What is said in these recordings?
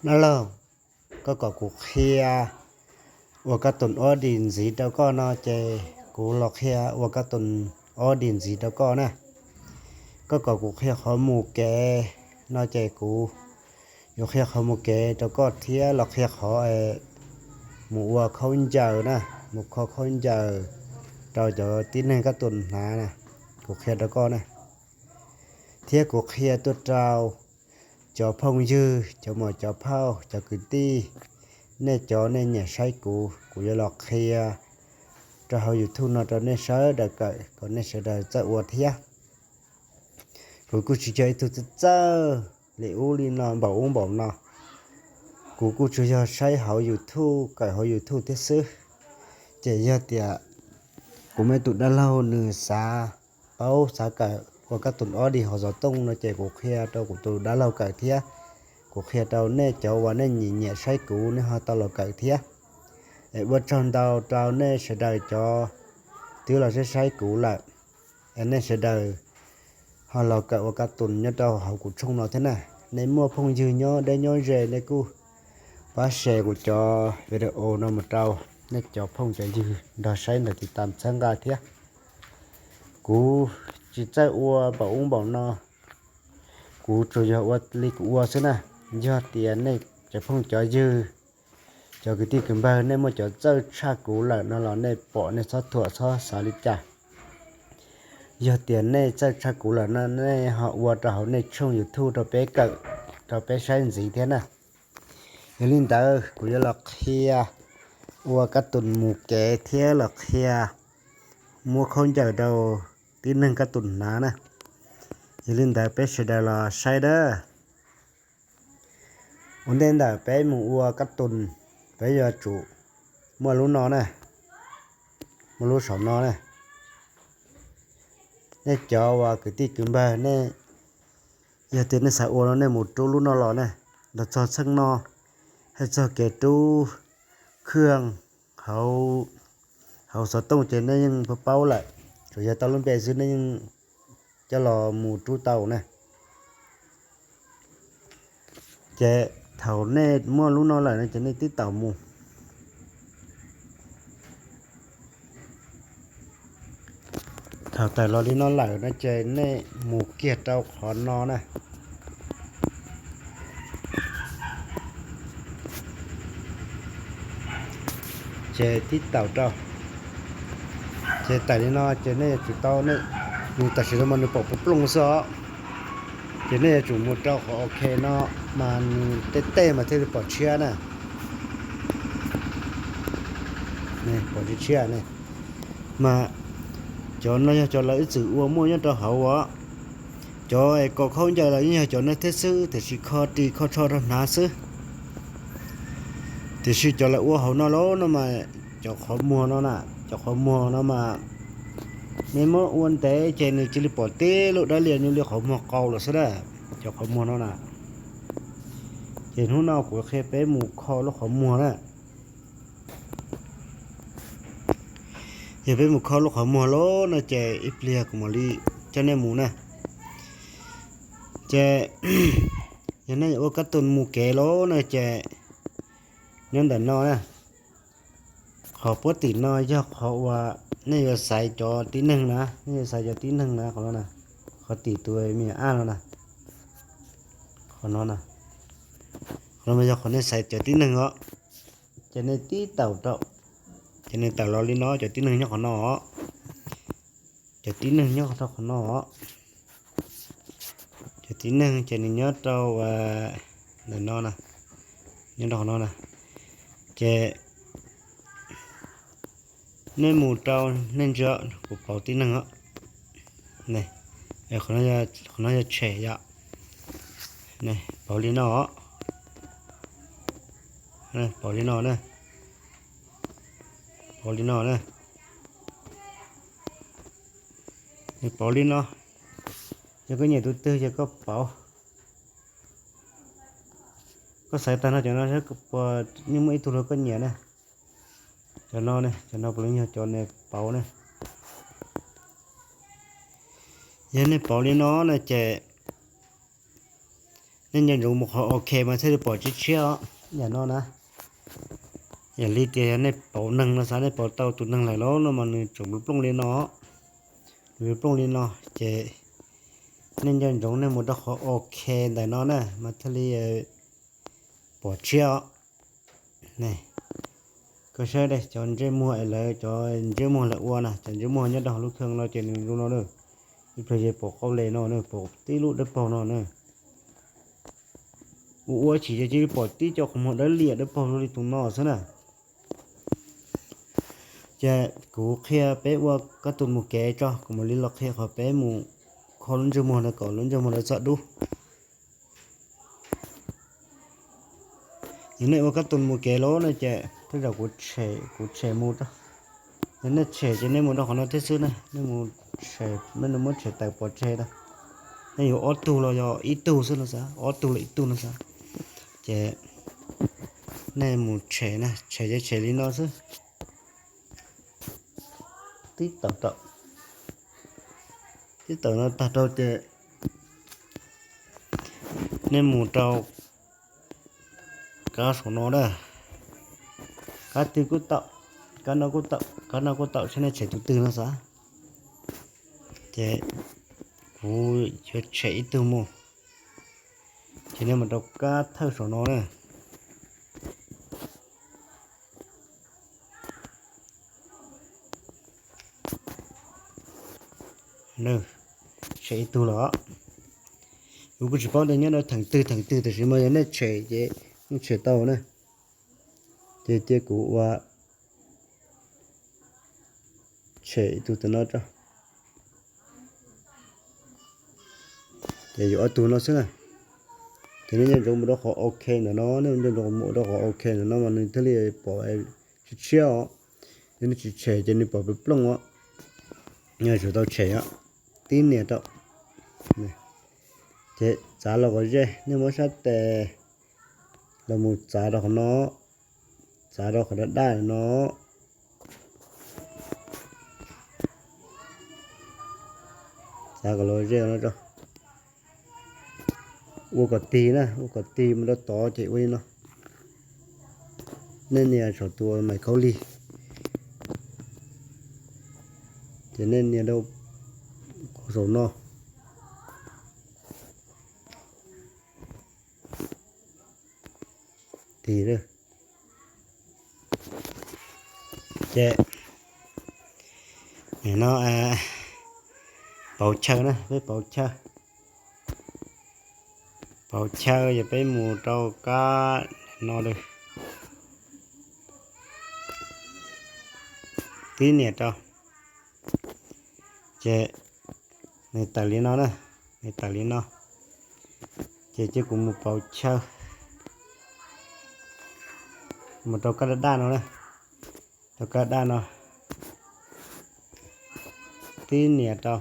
Dab laug, koj kom kuv qhia ua kab tus ob di ntxiv rau koj no ces kuv los qhia ua kab tus ob di ntxiv rau koj na. Koj kom kuv qhia qhov mus kev no ces kuv yuav qhia qhov mus kev rau koj thiab los qhia qhov mus ua khaub ncaws na, mus kho khaub ncaws rau cov tib neeg kab tus hnav na, kuv qhia rau koj na. Thiab kuv qhia tuaj rau cov phooj ywg, cov muam cov phauj, cov kwv tij, nej cov nej nyiam saib kuv, kuv yuav los qhia rau hauv YouTube no rau nej sawv daws kawm kom nej sawv daws txawj ua thiab. Kuv kuj tsis yog ib tug txawj txawj li ub li no npaum ub npaum no. Kuv kuj tsuas yog saib hauv YouTube, kawm hauv YouTube thiab xwb. Ces yog tias kuv muaj ib tus dab laug nws xav paub xav kawm ua kab tus ob di hauv xov tooj no ces kuv qhia rau kuv tus dab laug kawm thiab. Kuv qhia rau nej cov uas nej nyiam nyiam saib kuv nej ho tau los kawm thiab. Es ua tsaug ntau rau nej sawv daws cov twb los saib saib kuv lawm. Es nej sawv daws ho los kawm ua kab tus nyob rau hauv kuv tshooj no thiab na. Nej muaj phooj ywg nyob deb nyob ze nej kuj pab share kuv cov video no mus rau nej cov phooj cov ywg nrog saib ntawm tiv tam txhawb nqa thiab. Kuv tsis txawj ua npaum ub npaum no, kuv tsuas yog ua li kuv ua xwb na. Yog tias nej cov phooj cov ywg, cov kwv tij kwv npawg nej muaj cov txawj tshaj kuv lawm no los nej pom nej txhob thuam txhob xav li cas. Yog tias nej txawj tshaj kuv lawm no nej ho ua rau hauv nej tshooj YouTube rau peb kawm, rau peb saib ntxiv thiab na. Yog li ntawd kuv yuav los qhia ua kab tus mus kev thiab los qhia muab khaub ncaws rau tib neeg kab tus hnav na. Yog li ntawd peb sawv daws los saib dab. Ua ntej ntawm peb mus ua kab tus, peb yuav tsum muaj lub no na, muaj lub saum no na. Nej cov uas kwv tij kwv npawg nej, yog tias nej xav ua no nej mus rub lub no los na, los txog txheej no, hais txog kev rub khwj hauv, hauv xov tooj ces nej yeej paub paub lawm, tsuas yog tau lub npe xwb nej yeej coj los mus rub tau na. Ces thaum nej muaj lub no lawm no ces nej tib taum mus. Thaum tawm los li no lawm no ces nej mus kiag rau qhov no na. Ces tib taum rau. Ces tawm li no ces nej yuav tsum tau, nws tam sim no mas nws pom plooj plooj xwb os. Ces nej yuav tsum mus rau qhov ok no, mas nws tej tej mas thiaj li pom tshiab na. Pom tshiab ne. Mas cov no yog cov lawv ib txwm ua muaj nyob rau hauv os. Cov es kos khaub ncaws los yeej yog cov no thiab xwb, tiam sis kho ris kho tsho rau hnav xwb. Tiam sis cov lawv ua hauv no los no mas cov qhov muag no na, cov qhov muag no mas nej muab ua ntev ces nws cia li pom tib lub dab lias nyuj li qhov muag qau lawm xwb na, cov qhov muag no na. Ces hnub no kuv qhia peb mus kho lub qhov muag na. Yog peb mus kho lub qhov muag lawm no ces ib pliag kuv mam li coj nej mus na. Ces yog nej ua kab tus mus kev lawm no ces nyob ntawm no na, qhov puab tim no yog qhov uas nej yuav xaiv cov tib neeg na, nej yuav xaiv cov tib neeg na, qhov no na, qhov tim tus me nyuam ab no na, qhov no na, qhov no yog qhov nej xaiv cov tib neeg os. Ces nej tib taum rau, ces nws tawm los li no, cov tib neeg nyob qhov no os. Cov tib neeg nyob rau qhov no os. Cov tib neeg ces nws nyob rau ntawm no na, nyob rau qhov no na. Ces nej mus rau nej ntsia, kuv pauv tib neeg os. Qhov no yog tshem yom. Pauv li no os. Pauv li no na. Pauv li no na. Pauv li no. Yog koj nyiam tus twg ces koj pauv. Koj xaiv tag no cov no saib puas yeej muaj ib tug hluas koj nyiam na. Cov no ne, cov no puav leej yog cov nej pauv ne. Yog nej pauv li no no ces Nej nco ntsoov mus qhov OK mas thiaj li pom tshiab tshiab os. Yam no na, yam li tias yog nej pauv neeg no xav, nej pauv tau tus neeg lawm lauj no mas nws tseem plooj li no, nws plooj li no, ces nej nco ntsoov nej mus rau qhov OK ntawm no na mas thiaj li pom tshiab os. Koj saib cov ntsej muag es lawv cov ntsej muag lawv ua na, cov ntsej muag nyob rau lub khoo no ces nws zoo no na. Ib pliag ces pom qauj les no na, pom tib lub dawb paug no na. Ua ua chim ces cia li pom tib co qhov muag dawb liam dawb paug zoo li tus no xwb na. Ces kuv qhia peb ua kab tus mus kev tso, kuv mam li los qhia qhov peb mus kho lub ntsej muag no kom lub ntsej muag no txawj dub. Yog nej ua kab tus mus kev lawm no ces tej zaum kuv tshem mus rau, yog nej tshem ces nej mus rau qhov no thiab xwb na, nej mus tshem, nej muab tshem tawm pov tseg rau. Nej yuav ob tug los yog ib tug xwb no xav, ob tug los ib tug no xav. Ces nej mus tshem na, tshem ces tshem li no xwb. Tib tawm, tib tawm no tag rau ces nej mus rau kab saum no na. Kab twg kuj tau, kab no kuj tau, kab no kuj tau, saib nej tshem tus twg no xav. Ces kuv yuav tshem ib tug mus, ces nej mus rau kab thawj saum no na. Tshem ib tug los, kuv kuj tsis paub tias nyob rau theem twg theem twg, tab sis mas yog nej tshem ces yeej tshem tau na. Ces cia kuv ua tshem ib tug tam no tso. Ces yuav ob tug no xwb na. Ces nej nco ntsoov mus rau qhov OK ntawm no, nej nco ntsoov mus rau qhov OK ntawm no mas nws thiaj li pom tshiab tshiab os. Yog nej tsis tshem ces nws pom plooj plooj os. Yog tsum tau tshem os. Tib nias rau, ces txav los kom ze, nej muab sab tes los mus txav rau qhov no, txav rau qhov daj daj no, txav kom los ze no tso. Ua kom tig na, ua kom tig mus rau tod ces ua li no. Nej nias saum tus maim khaub lig, ces nej nias rau saum no. Tig, ces no pauv chaw na, peb pauv chaw. Pauv chaw ces peb mus rau kab no, tib nias rau, ces nws tawm li no na, nws tawm li no, ces cia kuv mus pauv chaw, mus rau kab daj daj no na, rau kab daj no, tib nias rau,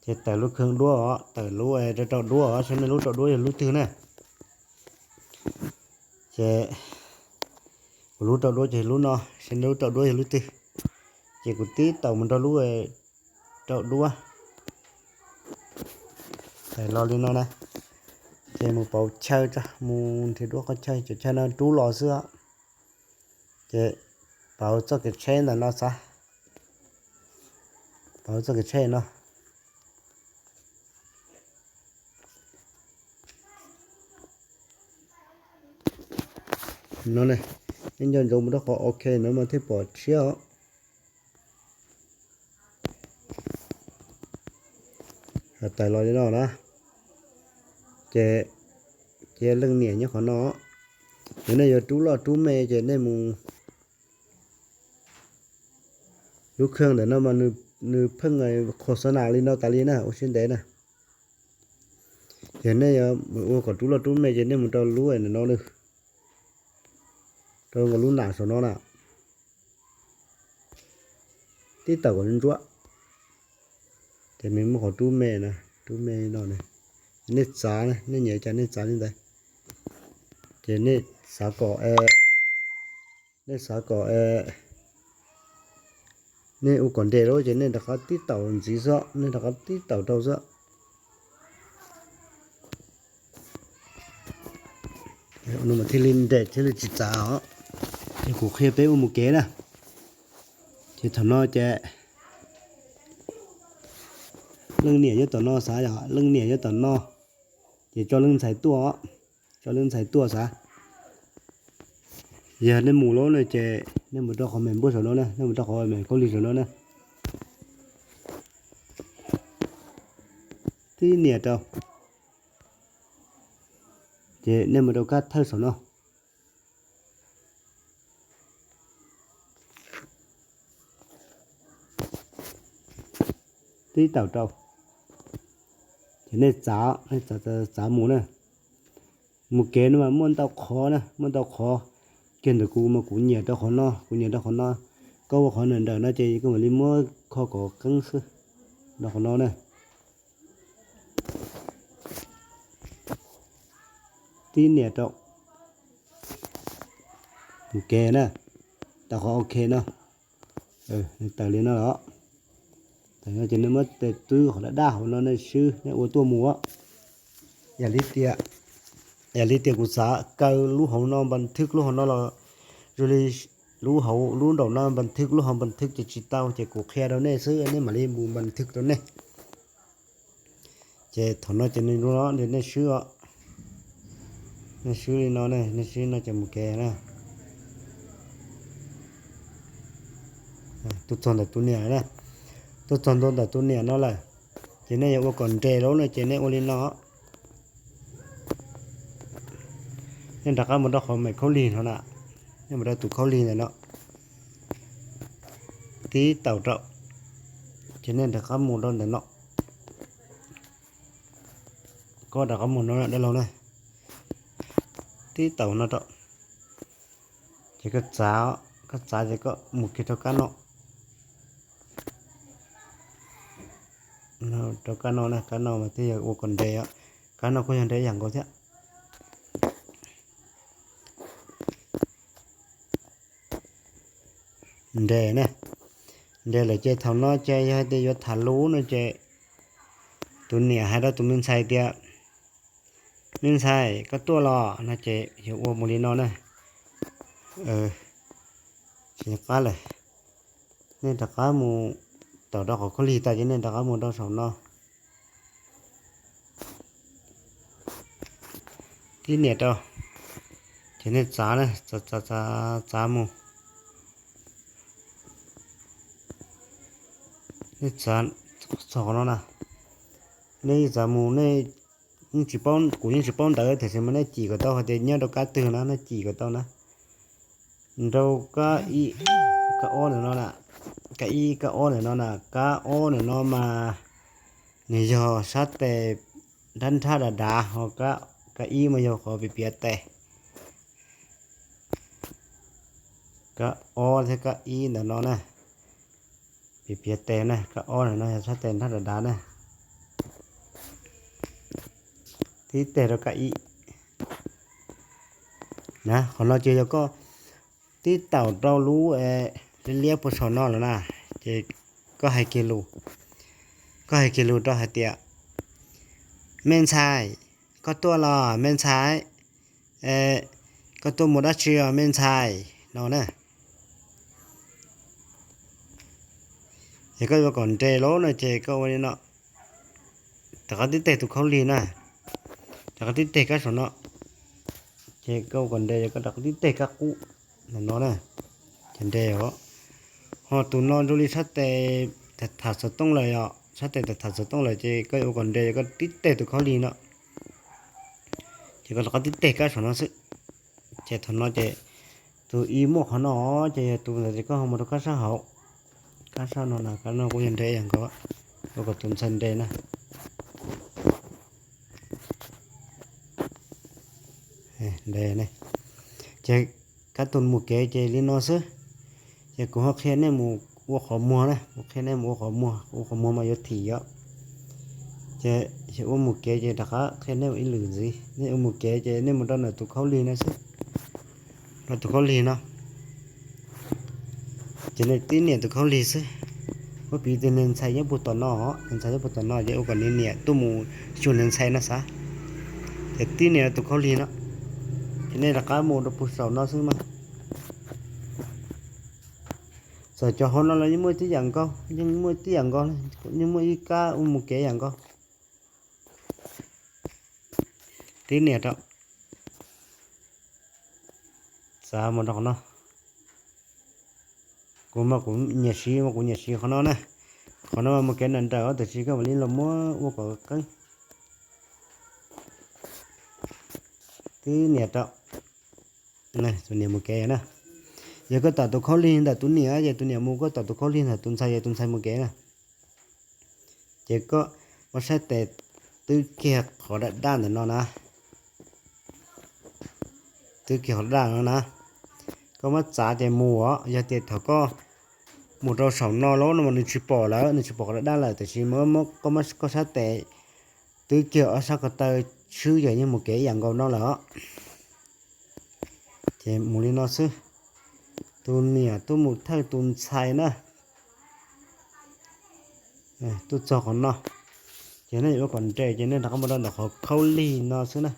ces tawm lub khoo duab os, tawm lub rau rau duab os, saib nej lub rau duab yog lub twg na. Ces kuv lub rau duab ces lub no, saib nej lub rau duab yog lub twg. Ces kuv tib taum mus rau lub rau duab, tawm los li no na. Ces mus pauv chaw tso, mus nrhiav duab qhov chaw, cov chaw no rub los xwb os. Ces pauv txoj kev tsheb ntawm no xav, pauv txoj kev tsheb no. No ne, nej nco ntsoov mus rau qhov OK no mas thiaj pom tshiab os. Tawm los li no na, ces cia leej niam nyob qhov no. Yog nej yuav rub loj rub me ces nej mus, lub khoo ntawm no mas nws pheej qhua xav nas li no tas li na, ua siab ntev na. Yog nej yuav ua kom rub loj rub me ces nej mus rau lub ntawm no, rau nkaus lub nas saum no na. Tib taum kom ntsuab, ces nws muaj qhov rub me na, rub me no. Nej txav, nej nyiam cas nej txav li ntawd. Ces nej xav kom, nej xav kom, nej ua kom nres lawm ces nej rov qab tib taum ntxiv xwb, nej rov qab tib taum rau xwb. Thiaj li nres thiaj li tsis txav os. Ces kuv qhia peb ua mus kev na. Ces thaum no ces leej niam nyob tom no xav yom, leej niam nyob tom no, ces tso leej ntxhais tuaj, tso leej ntxhais tuaj xav. Yog nej mus lawm no ces nej mus rau qhov me npuaj saum no na, nej mus rau qhov me khaub lig saum no na. Tib nias rau, ces nej mus rau kab thawj saum no. Tib taum rau, ces nej txav, nej txav, txav mus na. Mus kev no mas muaj ntau qhov na, muaj ntau qhov. Kiag ntawm kuv mas kuv nyiam rau qhov no, kuv nyiam rau qhov no. Koj ua qhov nram nram no ces koj mam li muab kho kom qeeb xwb, rau qhov no na. Tib nias rau, mus kev na, tau qhov ok no. Tawm li no los, tawm no ces nej muab tes twb qhov daj daj hauv no nej swb nej ua tuaj mus. Yam li tias, yam li tias kuv xav kaw lub hauv no npas thwj lub hauv no los, zoo li lub hauv lub nraum no npas thwj lub hauv npas thwj ces tsis tau, ces kuv qhia rau nej xwb nej mam li mus npas thwj rau nej. Ces thaum no ces nws lub no nej swb, nej swb li no, nej swb no ces mus kev na. Tuaj txog ntawm tus niam na, tuaj txog ntua ntawm tus niam no lawm, ces nej yuav ua kom nres lawm no ces nej ua li no. Nej rov qab mus rau qhov me khaub lig no na, nej mus rau tus khaub lig ntawm no, tib taum rau, ces nej rov qab mus rau ntawm no. Koj rov qab mus no dab laug na, tib taum no rau, ces koj txav, koj txav ces koj mus kiag rau kab no, rau kab no na, kab no mas twb yog ua kom nres os, kab no kuj yog nres ib yam nkaus thiab. Nres na, nres lawm ces thaum no ces yog hais tias yuav tham lus no ces tus niam hais rau tus me ntxhais tias, me ntxhais koj tuaj los no ces yog ua mus li no na. Tsis qab lawm, nej rov qab mus, tawm rau qhov khaub lig tas ces nej rov qab mus rau saum no. Tib nias rau, ces nej txav na, txav txav txav mus, nej txav txog qhov no na, nej txav mus nej, kuv yeej tsis paub ntawv tiam sis mas nej cim kom tau hais tias nyob rau kab twg na, nej cim kom tau na. Nrau kab ib, kab ob ntawm no na, kab ib kab ob ntawm no na, kab ob ntawm no mas nws yog sab tes nrab nrab dav dav, ho kab ib mas yog qhov piav piav tes. Kab ob thiab kab ib ntawm no na, piav piav tes na, kab ob ntawm no yog sab tes nrab dav dav na. Tib teg rau kab ib na, qhov no ces yog koj tib taum rau lub liab liab puag saum no lawm na, ces koj hais kiag lus, koj hais kiag lus rau hais tias, me ntxhais, koj tuaj los me ntxhais, koj tuaj mus dab tsi os me ntxhais no na. Ces koj yuav kom nres lawm no ces koj ua li no, rov qab tib teg tus khaub lig na, rov qab tib teg kab saum no, ces koj ua kom nres, yog koj rov qab tib teg kab qub no na, ces nres os. Ho tus no zoo li sab tes tham xov tooj lawm os, sab tes tham xov tooj lawm ces koj yuav ua kom nres, yog koj tib teg tus khaub lig no, ces koj rov qab tib teg kab saum no xwb. Ces thaum no ces tus ib muaj qhov no, ces yog tus ntawd ces koj ho mus rau kab sab hauv, kab sab no na, kab no kuj yog nres ib yam nkaus, ua kom tus ntxhais nres na. Ces kab tus mus kev ces li no xwb. Ces kuv ho qhia nej mus ua qhov muag na, kuv qhia nej mus ua qhov muag, ua qhov muag mas yuav thim os. Ces ua mus kev ces rov qab qhia nej ib lwm ntxiv, nej ua mus kev ces nej mus rau ntawm tus khaub lig no xwb, rau tus khaub lig no. Ces nej tib nias tus khaub lig xwb. Muab piv tias niag ntxhais nyob puag tom no, niag ntxhais nyob puag tom no ces ua kom niag niam tuaj mus xyuas niag ntxhais no xav. Ces tib nias tus khaub lig no, Nej rov qab mus rau puag saum no xwb mas. Txawm cov hauv no los yeej muaj tib yam nkaus, yeej muaj tib yam nkaus, yeej muaj ib kab ua mus kev yam nkaus. Tib nias rau, txav mus rau qhov no. Kuv mas kuv nyiam siv, mas kuv nyiam siv qhov no na. Qhov no mas mus kev nrawm nrawm, tiam sis koj mam li los muab ua kom qeeb. Tib nias rau, tus niam mus kev na. Yog koj tom tus khaub lig ntawm tus niam ces tus niam mus, koj tom tus khaub lig ntawm tus ntxhais ces tus ntxhais mus kev na. Ces koj muab sab tes twb kiag qhov daj daj ntawm no na. Twb kiag qhov daj no na. Koj muab txav ces mus os, yog tias thaum koj mus rau saum no lawm no mas nws tsis pom lawm, nws tsis pom qhov daj daj lawm, tiam sis koj muab koj sab tes twb kiag ob sab ko taw swb ces yeej mus kev ib yam nkaus no lawm os. Ces mus li no xwb. Tus niam tuaj mus thawj tus ntxhais na, tuaj txog qhov no, ces nej yuav ua kom nres ces nej rov qab mus rau ntawm qhov khaub lig no xwb na.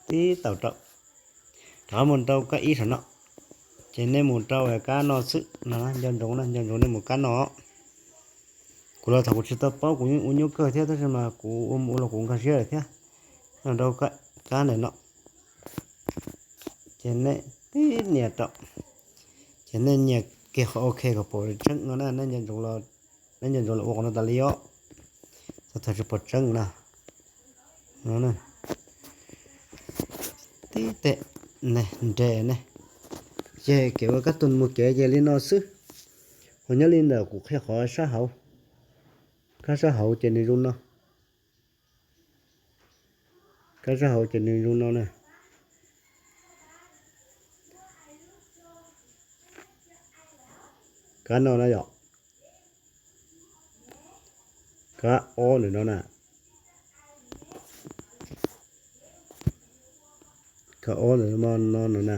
Tib taum rau, rov qab mus rau kab ib saum no, ces nej mus rau kab no xwb no, nco ntsoov na, nco ntsoov nej mus kab no. Kuv los thaum kuv tsis tau paub kuv yeej ua nyuaj kawg thiab, tab sis mas kuv ua mus ua los kuv nkag siab lawm thiab. Rau kab ntawm no, ces nej tib nias rau, ces nej nias kiag qhov ok kom pom tseeb no na, nej nco ntsoov los ua qhov no tas li os. Txhob thaum tsis pom tseeb na. Tib tes, nres ne. Ces kev ua kab tus mus kev ces li no xwb. Ho nyob li ntawm kuv qhia qhov sab hauv, kab sab hauv ces nws zoo no. Kab sab hauv ces nws zoo no na. Kab no na yom. Kab ob ntawm no na. Kab ob ntawm no no na.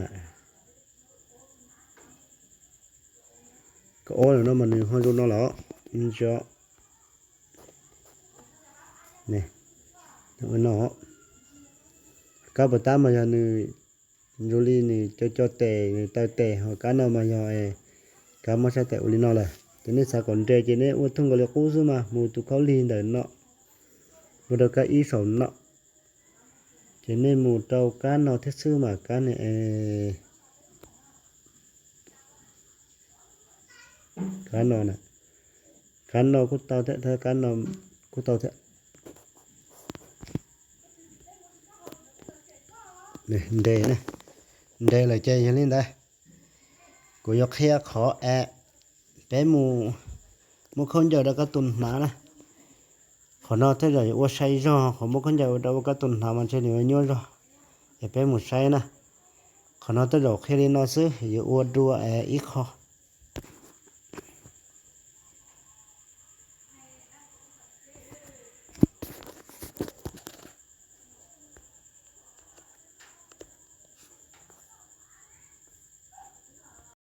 Kab ob ntawm no mas nws ho zoo no los. Nco no, kab puas tab mas yog nws zoo li nws co co tes, nws taw tes, ho kab no mas yog kab muab sab tes ua li no lawm. Ces nej xav kom nres ces nej ua thooj nkaus li qub xwb mas, mus tus khaub lig ntawm no, mus rau kab ib saum no, ces nej mus rau kab no thiab xwb mas kab ne. Kab no, kab no kuj tau thiab, kab no kuj tau thiab. Nres, nres lawm ces yog li ntawd. Kuv yuav qhia qhov es peb mus muab khaub ncaws rau kab tus hnav na. Qhov no tej zaum yuav ua sai zog, qhov muab khaub ncaws rau ua kab tus hnav mas ntshe nws yuav nyuaj zog. Es peb mus saib na. Qhov no tej zaum qhia li no xwb, yuav ua dua es ib qho.